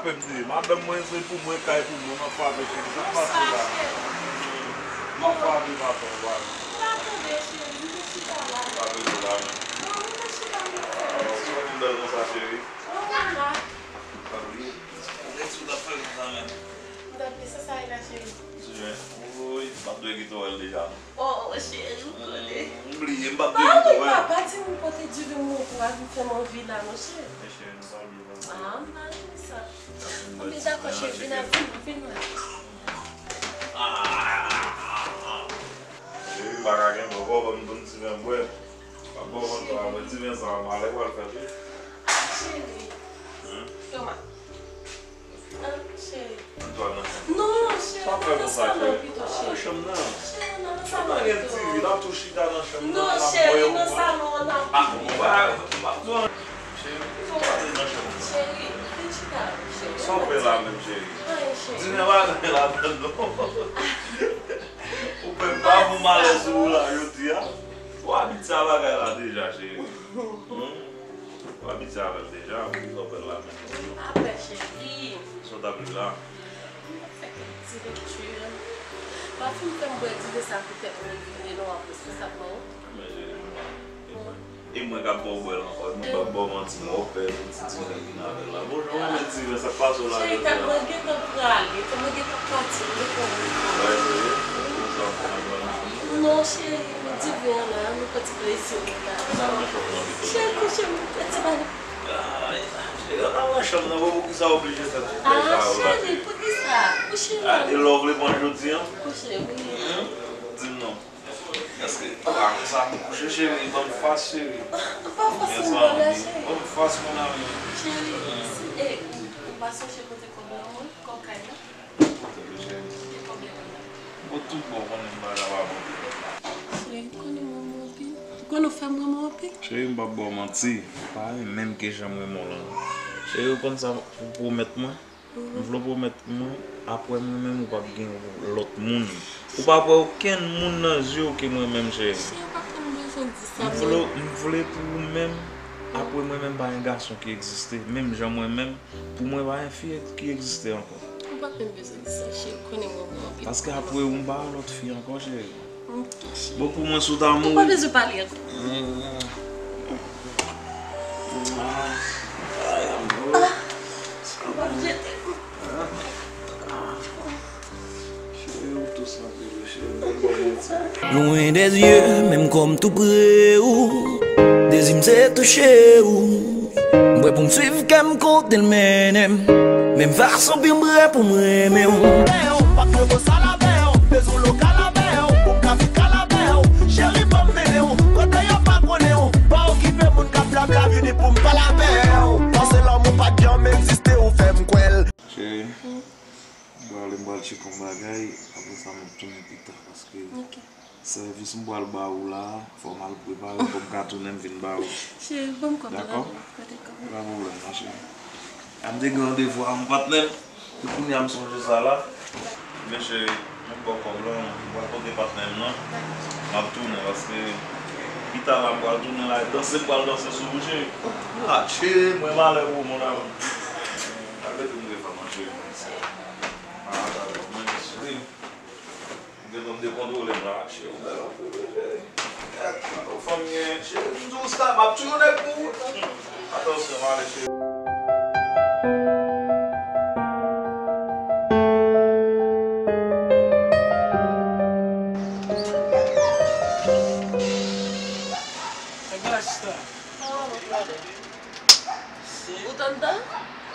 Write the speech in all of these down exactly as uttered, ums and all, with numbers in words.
Madanm mwen, se pou mwen, kay pou mwen, m ap frape cheri. Sa k pase la? M ap frape maten, w pa wè. M pa tande, cheri, m te chita la. Pa bezwen la menm. Non, m te chita, m te fè. Alò, si w fin bèl konsa, cheri. Mwen la. Pa bliye. Ou gen ti w t ap fè konsa menm. M t ap di sa, sa e la, cheri. Ti jen. Woy, m p ap dwe kite w wè l deja, non. Oh, oh, cheri, ou konnen. M bliye, m p ap dwe kite w wè l. Pa di m ou pote diven mwen pou al fè m anvi la, non, cheri. Men cheri, nou pa bliye. Ah, m pa renmen sa. Anben, dakò, cheri, vin avè m, vin wè. Cheri, m pa ka kenbe w ankò, ban m, ban m ti ven bwè. Pa ba w ankò, mwen ti ven sa, malè pral fèt, wi. Cheri. Toma. Ah, cheri. Ann, cheri. Non, cheri, pa nan chanm nan pito, cheri. Nan chanm nan. Cheri, nan salon pito. Chanm nan gen T V, l ap tou chita nan chanm nan. Non, cheri, nan salon an, n ap... Ah, bon, ba, ba, non. Cheri, pa nan chanm nan. Cheri, vin chita, cheri. Sa w fè la menm, cheri? Anyen, cheri. Di nan bagay la, non. Ou fè m pa bon malè sou ou la, jodi a. Ou abitye a bagay la deja, cheri. Hmm? Ou abitye avè l deja, poukisa w fè l la menm? Apre, cheri. Sa w t ap li la? M ap fè kèk ti lekti. Pafen m fè m bwè diven sa poutèt mwen vini non, w ap responsab mwen. Men cheri, mwen pa. E mwen k ap ba w bwè l ankò, e mwen k ap ba w manti, mwen ofè yon ti diven vin avè l la. Bon, jan w renmen diven, sa k pase w la jodi a? Cheri, tèlman gentan prale, tèlman gentan pati, m gentan... Wè, cheri, konsa w fè nan bwè l. Non, cheri, diven an la, nou pran ti plezi nou la. N al nan chanm nan pito. Cheri, kouche m, pran ti bagay. Ay, cheri, ann al nan chanm nan, bon, poukisa w oblije fè tout bagay sa yo la, cheri? Ah, cheri, poukisa? Kouche m. Ah, e lè w vle pran jodi a? Kouche, wi. Hmm? Di m non. Èske, ah, sa m kouche, cheri, ban m fas, cheri. Pa fòse m nan la, cheri. Ban m fas, mon ami. Cheri, si, e, ou pa sonje kote kòb lan mwen, kòb kay la? Kote l, cheri? Gen kòb la. Bon, tout bon, konnen m pa ka pa bon. Cheri, konnen m renmen w anpil. Konnen w fè m renmen w anpil. Cheri, m p ap ba w manti. Ou pa renmen m ke jan m renmen w lan. Cheri, ou konn sa ou pwomèt mwen? M vle w pwomèt mwen, apre mwen menm, ou p ap gen lòt moun. Ou p ap wè okenn moun nan je w ke mwen menm, cheri. Cheri, ou pa konn bezwen di sa, men. M vle, m vle pou ou menm, apre mwen menm, pa gen gason ki egziste. Menm jan mwen menm, pou mwen, pa gen fi ki egziste ankò. Ou pa menm bezwen di sa, cheri, ou konnen mwen renmen w anpil. Paske apre ou, m pa wè lòt fi ankò, cheri. Bon, pou mwen, si w ta mouri. Ou pa bezwen pale ankò. Ay, amò. Ou pa jete m. Cheri, ou tou santi l, cheri, m pa ba w manti. Lwen dè zye, menm kò m tou pre ou. Dezi m se touche ou. M prè pou m swiv kè m kote l mennen m. Menm fason pi m prè pou m renmen w. Avè w, pa k mwen bon sal avè w. Bezwen lokal avè w, pou m ka viv kal avè w. Cheri, ban m mennen w kote yo pa konnen w. Pa okipe moun k ap blabla, vini pou m pale avè w. Panse lanmou pa t janm egziste, ou fè m kwè l. Cheri, m prale, m pral tcheke yon bagay, apre sa m ap tounen pita, paske... Ok. Sèvis m pral ba ou la, fò m al prepare pou m ka tounen m vin ba ou. Cheri, ban m kòb la. Dakò? Kote kòb la? Pa pwoblèm, ma cheri. A m te gen randevou a yon patnè m, se kounye a m sonje sa la. Men cheri, m ap ba w kòb la, m pral pote patnè m nan. M ap tounen paske pita la m pral tounen la, e danse m pral danse sou ou, cheri. Ah, cheri, mwen malè pou ou, mon amour. Al mete m devan, ma cheri. Ah, dakò, mwen, cheri. M gentan dekontwole m la, cheri, ou bèl anpil wi, cheri. Gad, gad yon fanm gen, cheri, m di w sa, m ap touye yon nèg pou ou. Atansyon, m ale, cheri. Nèg la, sista. Ou t anndan?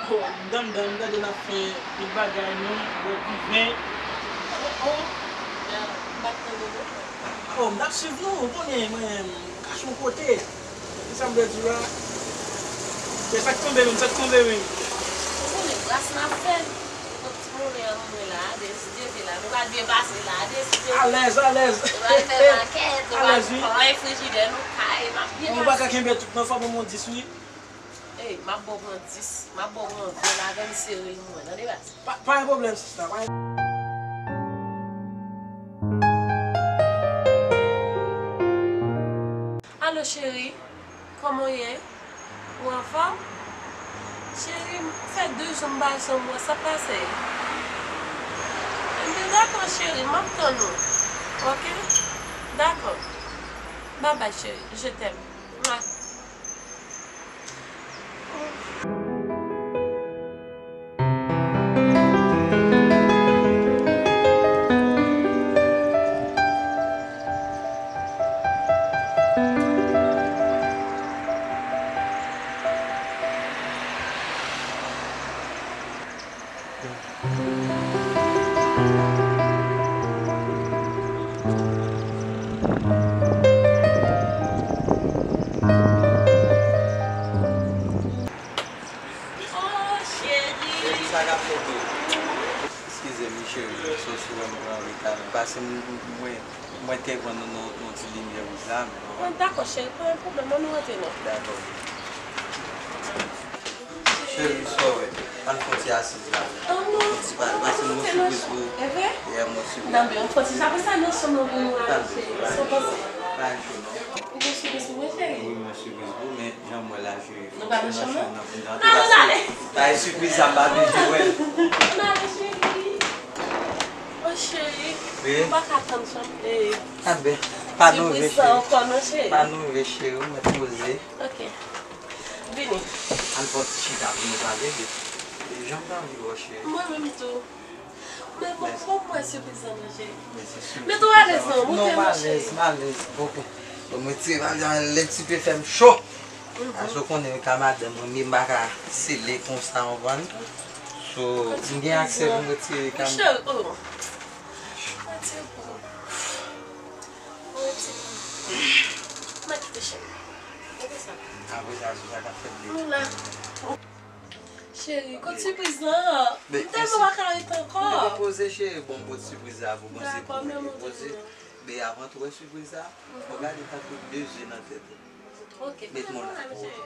Oh, m t anndan, m tande n ap fè tout bagay, nou bwè diven. Oh, oh. M pa t tande, non. Oh, m t ap swiv nou, ou konnen, mwen, m kache yon kote. Se sa m vle di w la. Men sa k tonbe menm, sa k tonbe menm. Ou konnen, bras n ap fè. Ti monnen an nou mwen la, Desi, Desi la, nou pral byen pase la, Desi, Desi. Alèz, alèz. Nou pral fè makèt, nou pral plen frijidè nou kay, n ap byen pase. Ou pa ka kenbe tout non, fò ban m yon dis wi. Ey, m ap ba w pran dis, m ap ba w pran ven la, ven sere l mwen, tande baz. Pa, pa gen pwoblèm, sista, pa gen. Alo, cheri. Kòman w ye? Ou anfòm? Cheri, m fè de jou m pa janm wè w, sa pase? Ebyen, dakò, cheri, m ap tann ou. Oke? Dakò. Babay, cheri, je t'aime. Mwa. Oh, cheri. Cheri, sa k ap fèt wi? Eskize m wi, cheri, m sòti wè m pran reta, men pase m, mwen, mwen te pran nou nan yon ti limyè wout la, men. Ah, dakò, cheri, pa gen pwoblèm, ann nou rantre non. Dakò. Cheri, sa w wè? Ann fè yon ti asiz la. Ann nou, yon ti pale. Pase m yon sipriz pou ou. E vre? Yeah, m yon sipriz. Nan, men, yon ti apre sa, nou ansanm nan pou nou ale, cheri. Sa w panse? Pa gen cho non. Ou gen sipriz pou mwen, cheri? Wi, m yon sipriz pou ou, men jan m wè la, cheri. Nou pa nan chanm nan? Nan, nou ale. Bay sipriz sa, m pa vle jwe wè. Nou ale, cheri. Oh, cheri, m pa ka tann chanm, eh, sipriz sa ankò non, cheri. Pa nou vle, cheri. Pa nou vle, cheri, ou mèt poze. Ok. Vini. Ann fè yon ti chita pou nou pale de, de jan m t anvi wè w, cheri. Mwen menm tou. Men bon, bon, mwen sipriz la, non, cheri. Men se sipriz la. Men tou alèz non, moute non, m alèz, m alèz. Bon, bon, m retire, lè ti pe fè m cho. Paske w konnen ka madanm mwen, men m pa ka sele konsa, w konprann? So, m gen aksè pou m retire ka. Cheri, oh. Retire pou ou. Mwen kite cheri. Gade sa. Apre sa, sou sa k ap fèt de. Nou la. Cheri, kot sipriz lan? M tèlman pa ka ret ankò. Men poze cheri, bon, m pot sipriz la pou mwen, se pou mwen poze. Men avan tou wè sipriz la, fò gade tankou de zye nan tèt ou. Ok, pa gen pwoblèm, cheri.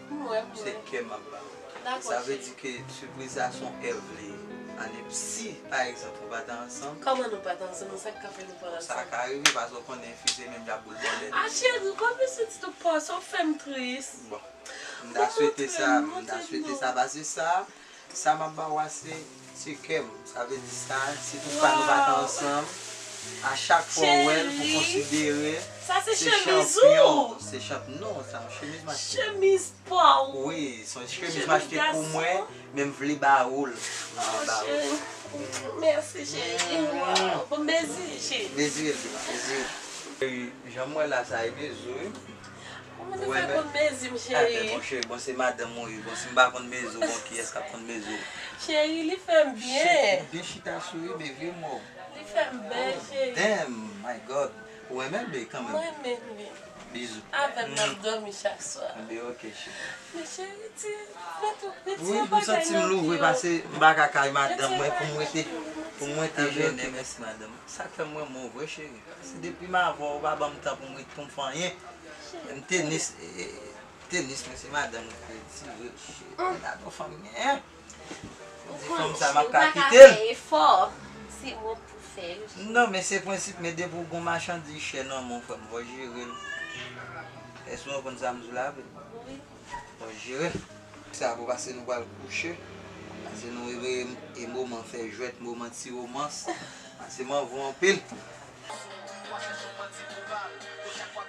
M wè, m wè. Se kè m ap ba ou. Dakò, cheri. Sa vle di ke sipriz la se yon èv li ye. Ann, si, pa egzanp, nou pa t ansanm. Kòman nou pa t ansanm? Sa k ka fè nou pa ansanm? Sa ka rive, paske w konnen fi se menm jan ak boul bòlèt. Ah, cheri, kòman pitit ou pa sa, w fè m tris. Bon, m ta swete sa, m ta swete sa, paske sa, sa m ap ba w a, se, se kè m. Sa vle di sa, si toutfwa nou pa t ansanm, a chak fwa w wè l, pou konsidere se chanpyon, se chanp-, non, sa yon chemiz m achte. Chemiz pa w. Wi, se yon chemiz m achte pou mwen, men m vle ba ou l. M vle ba ou l. Mèsi, cheri. Waw. Bon, mezi, cheri. Mezi l, mezi l. Cheri, jan m wè la, sa e mezi w, wi. Ou mande fè konn mezi m, cheri. Bon, cheri, bon, se madanm ou ye. Bon, si m pa konn mezi w, bon, kiyès k ap konn mezi w? Cheri, li fè m byen. Cheri, byen chita sou li, men vye mò. Li fè m byen, cheri. Damn, my God. Ou renmen l, babe, kanmenm? Mwen renmen l, wi. Bizou. Avè l, n ap dòmi chak swa. Enben, ok, cheri. Men cheri, ti, retire bagay nan pye w. Wi, m santi m louvri, pase m pa ka kay madanm mwen pou m rete, pou m rete jene. Mèsi, madanm. Sa k fè m renmen w vre, cheri. Se depi m avè w, ou pa ban m tan pou m ret, pou m fè anyen. Menm tenis, e, e, tenis mwen, se madanm mwen ki retire l, cheri. Gade yon fanm genyen. Ou di fanm sa, m ap ka kite l. Ou pa ka fè efò. Se wont pou fè yo. Non, men se prensip, men depi w gon machandiz chè nan men w, frè m, fò w jere l. Èske w konprann sa m di w la, vre? Wi. Fò w jere l. Sa pou pase nou pral kouche. Pase nou reveye e moman fè jwèt, moman ti womans. Pase m anvi w anpil.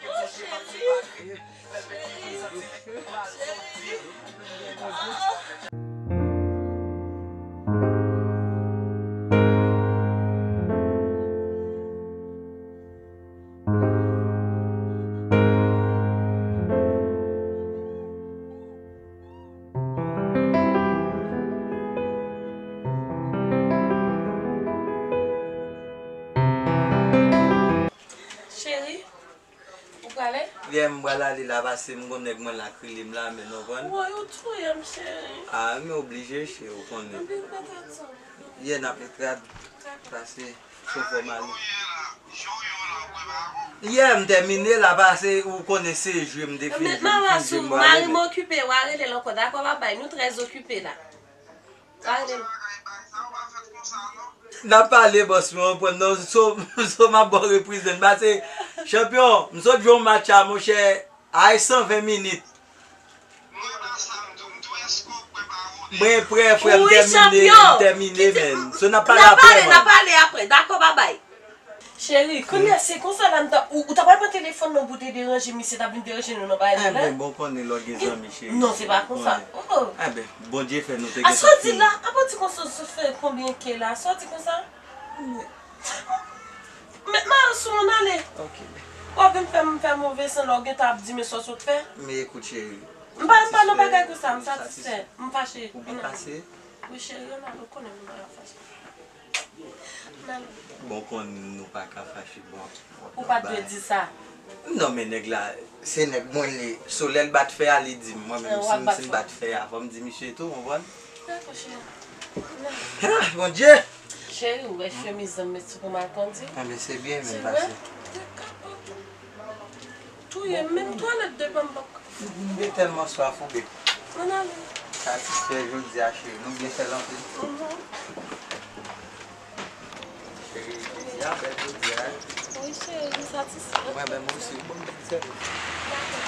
Oh, cheri. Cheri. Cheri. Cheri, ou prale? Yeah, m pral ale la, pase m gon nèg mwen la k rele m la, men nou konprann. Woy, ou touye m, cheri. Ah, men oblije, cheri, ou konnen. Anpil patat sa. Yeah, n ap met rad. Pase. Chofè m ale. Yeah, m tèmine la, pase ou konnen se jwe m te fin jwe, m fin jwe, m pral ale. Mari m okipe, w a rele l ankò, dakò, babay, nou trè okipe la. W a rele l. N ap pale, bòs, mwen konprann non, so, so m ap ba w reprezan, pase, chanpyon, m sot jwe yon match a, monchè, ay san ven minit. Mwen pa sa m di w, m di w èske w kwè ba ou? Mwen prè, frè, m tèmine, m tèmine, men. So, n ap pale apre, man. N ap pale apre. Dakò, babay. Cheri, kounye a, se konsa la, m ta, ou, ou ta pral pran telefòn nan pou te deranje misye, t ap vin deranje nou nan bagay nou la. Enben, bon, konnen lè w gen zanmi, cheri. Non, se pa konsa. Oh, oh. Enben, Bondye fè nou te gen sa. Sa w di la, apa w di konsa, sa fè konbyen ke la? Sa w di konsa? Met mayo sou mwen, ale. Ok. W ap vin fè m fè move san lè w gentan ap di men sa w sot fè. Men ekout, cheri. M pa, m pa nan bagay konsa, m satisfè. M fache. Ou byen pase? Wi, cheri, ann ale, ou konnen m pa ka fache. Ann ale. Bon, konn nou pa ka fache, bon. Ou pa t dwe di sa. Non, men nèg la, se nèg mwen li. So lè l bat fè a, li di m. Mwen menm, si m, si m bat fè a, fò m di misye tou, konprann? Dakò, cheri. Ah, Bondye! Cheri, ou wè chemiz an m met sou pou m al kondi? Enben, se byen, men pase. Touye m, menm twalèt devan m pap ka. M te tèlman swaf ou, babe. Ann ale. Satisfè jodi a, cheri. Nou byen fè l anpil. Mhm. Cheri, jodi a bèl jodi a, wi. Wi, cheri, m satisfè. Mwen menm osi, ou ban m ti sèvis. Dakò.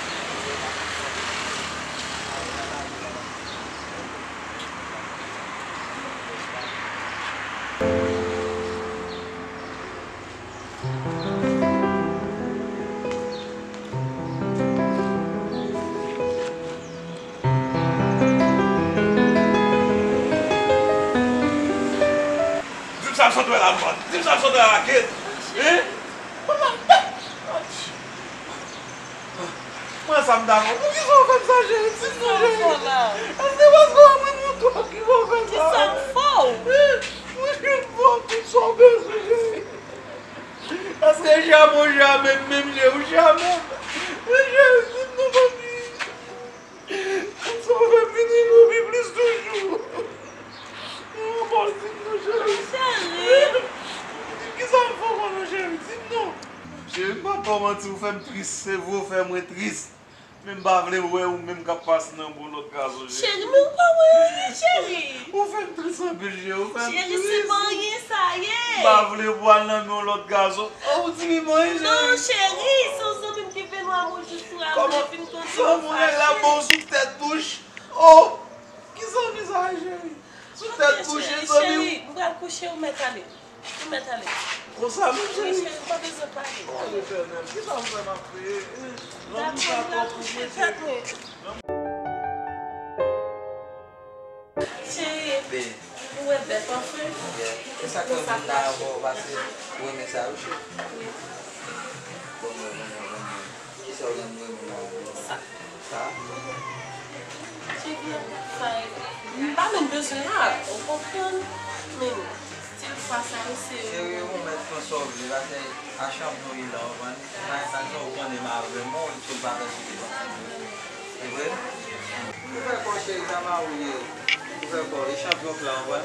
Di m sa m sot wè la, man. Di m sa m sot wè la, kid. Hein? Mwen sa m ta fè w? Poukisa w fè m sa, cheri? Di m non, cheri. Èske paske w renmen m ou twòp ki fè w fè m sa? Kisa m fè w? Mwen jwenn pou w tout sa w bezwen, cheri. Èske jamè w jamè m menm jan ou jamè m? Cheri, di m non, papi. Sa w fè m vin renmen w pi plis toujou. Mwen pa di m non, cheri. Cheri. Kisa m fè w ankò non, cheri? Di m non. Cheri, m p ap ba w manti, ou fè m tris. Se vre, ou fè mwen tris. Men m pa vle wè ou menm k ap pase nan bon lòt gason, cheri. Cheri, men ou pa wè anyen, cheri. Ou fè m tris anpil, cheri. Ou fè m tris. Cheri, se pa anyen sa ye. M pa vle pou al nan men yon lòt gason. Oh, ou di m anyen, cheri. Non, cheri, se yon zanmi m ki vle nou amou jis pou amou vin konn sa. Kòman zanmi w nèg la ba w sou tèt bouch? Oh, ki zanmi sa ye, cheri? Sou tèt bouch, zanmi w. Cheri, m pral kouche, ou mèt ale. Ou mèt ale. Konsa menm, cheri? Wi, cheri, m pa bezwen pale. Oh, Letènèl, kisa m fè m ap peye? Lanmou sa twò pou mwen, cheri. Cheri, ou wè bèt anfen? Yeah. E sa k fè moun la ankò pase ou renmen sa, wi, cheri? Wi. Bon, bon, bon, bon, bon. Kisa w gen pou renmen la? Sa. Sa? Cheri, sa e. M pa menm bezwen la, ou konprann? Men, stil fwa sa yo, se yo. Cheri, ou mèt pran sa w vle, paske a chanpyon ye la, ou konprann? Nan sa sa ou konnen m avè mwen, ou sou bagay sou te kontinye. Se vre? Ouvè kò cheri, sa pa ou ye. Ouvè kò, e chanpyon k la, ou wè.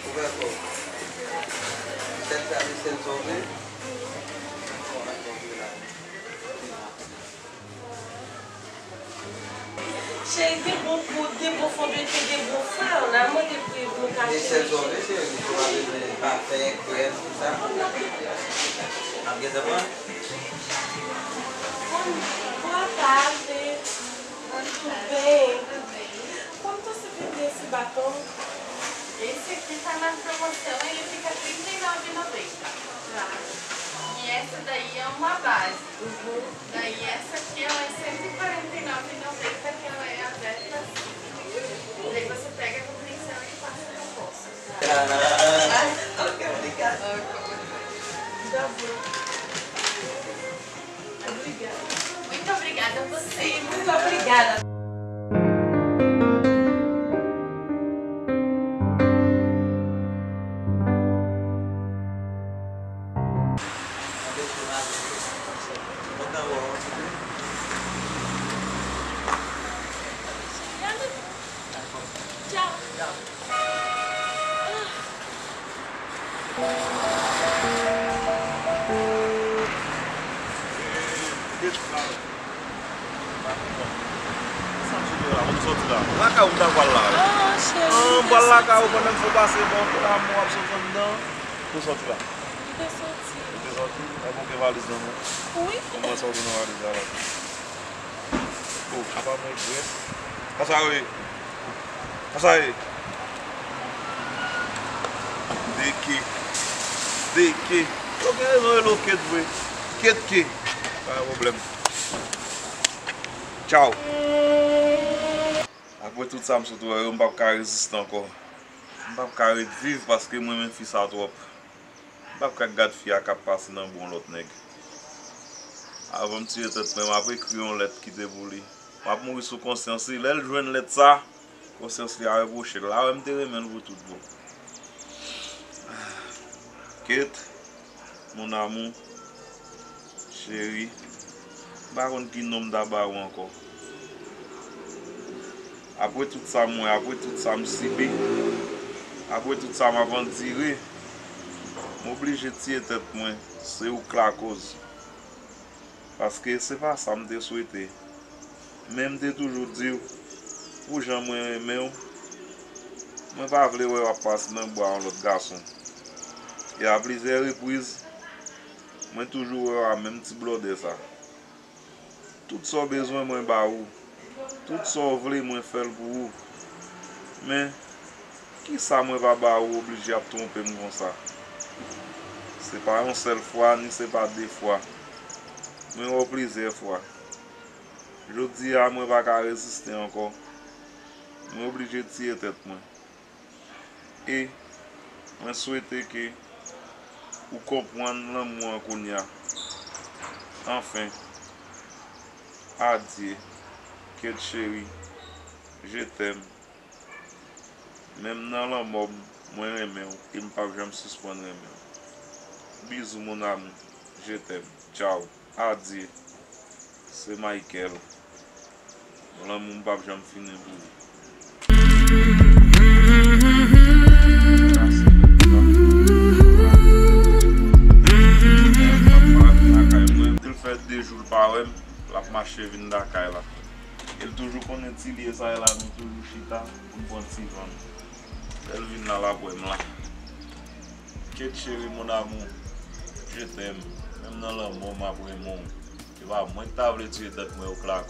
Ouvè kò. Sèl sa, se sèl sa ou vle. Cheri, gen bon kout, gen bon fondete, gen bon fè. N a mande pri nou ka cheri. E sèl sa w vle, cheri, ou pa bezwen pafen, krèm, tout sa. N ap gentan pran. Bon, bwa pa vle. Mwen tou byen. Quanto se vende esse batom? Esse aqui tá na promoção, ele fica trinta e nove e noventa. Tá. E essa daí é uma base. Uhum. Daí essa aqui, ela é cento e quarenta e nove e noventa, que ela é aberta assim. Daí você pega com o pincel e passa no rosto. Ah, ok, obrigada. Tá bom. Obrigada. Muito obrigada a você. Muito obrigada. Tchau. Lakay ou m ta pral la. Ah, cheri, m pral lakay ou pandan m fè w pase bon, lanmou ap sot anndan. Ou sòti la. M te sòti. Ou te sòti? Epi w gen valiz nan men w? Wi. Mwen wè sa w gen nan valiz la la. Oh, apa mwen dwèt. Sa sa yo ye? Sa ye. Deke. Deke. Yo gen rezon rele w Kate vre. Kate ke. Pa gen pwoblèm. Tchaw. Apre tout sa m sot wè yo, m p ap ka reziste ankò. M p ap ka ret viv paske m renmen fi sa twòp. M p ap ka gad fi a k ap pase nan bra yon lòt nèg. Avan m tiye tèt mwen, m ap ekri yon lèt kite pou li. M ap mouri sou konsyans li. Lè l jwenn lèt sa, konsyans li a repwoche l. L a wè m te renmen l pou tout bon. Kate, mon amour, cheri, m pa konn ki non m ta ba ou ankò. Apre tout sa m wè, apre tout sa m sibi, apre tout sa m ap andire, m oblije tiye tèt mwen, se ou k lakoz. Paske se pa sa m te swete. Men m te toujou di w, pou jan mwen renmen w, mwen pa vle wè w ap pase nan bra yon lòt gason. E a plizyè repriz, mwen toujou wè w a menm ti blòdè sa. Tout sa w bezwen, mwen ba ou. Tout sa w vle, mwen fè l pou ou. Men, kisa mwen va ba ou oblije ap twonpe m konsa? Se pa yon sèl fwa, ni se pa de fwa. Mwen wè w plizyè fwa. Jodi a, mwen pa ka reziste ankò. Mwen oblije tiye tèt mwen. E mwen swete ke ou konprann lanmou an kounye a. Anfen, adye, Kate cheri, je t'aime. Menm nan lanmò m, mwen renmen w e m p ap janm sispann renmen w. Bizou mon amour, je t'aime. Tchaw. Adye. Se Michael. Lanmou m p ap janm fini pou ou. Depi l fè de jou l pa wè m, l ap mache vin lakay la. E l toujou konnen ti lye sa yo la, nou toujou chita pou n pran ti van. Lè l vin la, l ap wè m la. Kate cheri, mon amour, je t'aime. Menm nan lanmò, m ap renmen w. Se pa mwen ki ta vle tiye tèt mwen, yo klako.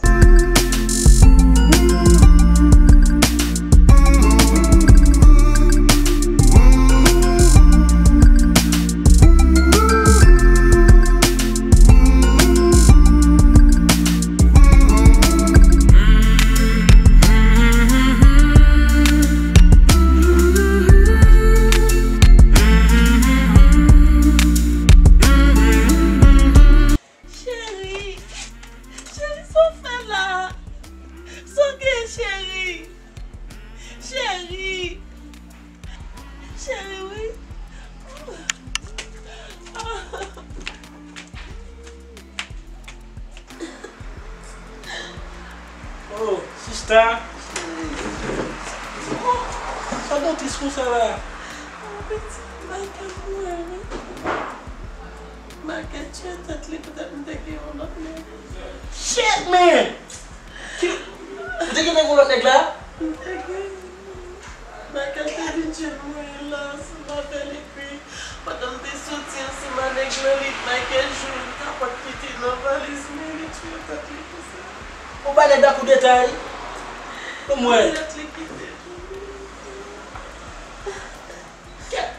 Cheri, cheri, sa w fè la? Sa w gen, cheri? Cheri, cheri, wi. Oh, sista. Cheri. Oh, sa w tris konsa la? Oh, pitit, Michael mouri wi. Michael tiye tèt li poutèt m te gen yon lòt nèg. Shit, man! Ki, ou te gen nèg yon lòt nèg la? M te gen. Michael te vin jwenn mwen la, ansanm avè l, epi pandan m te soti ansanm a nèg lan, li, Michael jwenn kapòt ki te nan valiz mwen, li tiye tèt li konsa. Ou bay nèg la kou deta? Ban m wè. Tèt li kite. Kèt!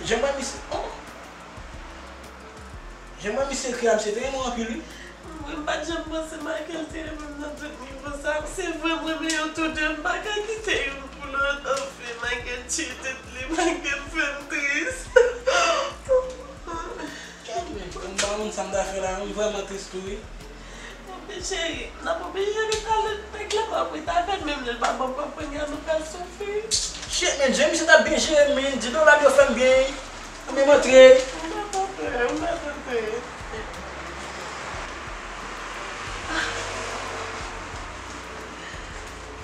Jan m wè misye, oh! Jan m wè misye ekri a, misye te renmen w anpil, wi. Mwen, m pa t janm panse Michael te renmen m nan tout nivo sa. Se vre, m renmen yo tou de, m pa ka kite youn pou lòt. Anfen, Michael tiye tèt li, Michael fè m tris. Kèt, men, m pa konn sa m ta fè la, m vrèman tris tou, wi. Anfen, cheri, n ap oblije ret ale, nèg la p ap ret avè n, menm lè l pa ban m kòb kounye a, nou pral soufri. Shit, man, jan misye t ap byen jere m, man, di dola yo fè m byen. Anben, m antre. Ou mèt antre, ou mèt antre.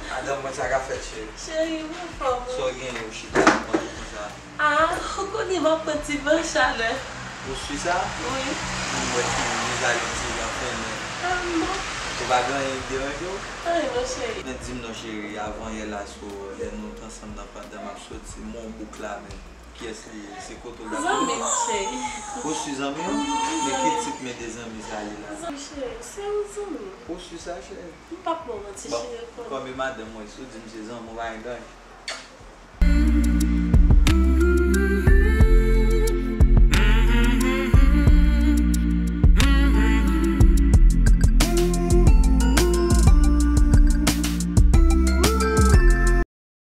Madanm mwen, sa k ap fèt, cheri? Cheri, m anfòm, wi. Sa w genyen, ou chita ap pale konsa? Ah, ou konnen m ap pran ti van chalè. Ou si sa? Wi. M wè ti viza li ti jan fennen. Ah, non. Ou pa gen anyen k deranje w? Anyen non, cheri. Men di m non, cheri, avan yè la, sou lè nou t ansanm nan pandan m ap soti, men w bouk la menm. Kiyès li ye? Se kote w t ap viv? Zanmi m, cheri. Ou si zanmi w? Wi, wi, zanmi m. Men ki tip men de zanmi sa ye la? Zanmi, cheri, se yon zanmi. Ou si sa, cheri? M p ap ba w manti, cheri, konnen. Bon, kòm e madanm mwen, si w di m se zanmi w, pa gen danje.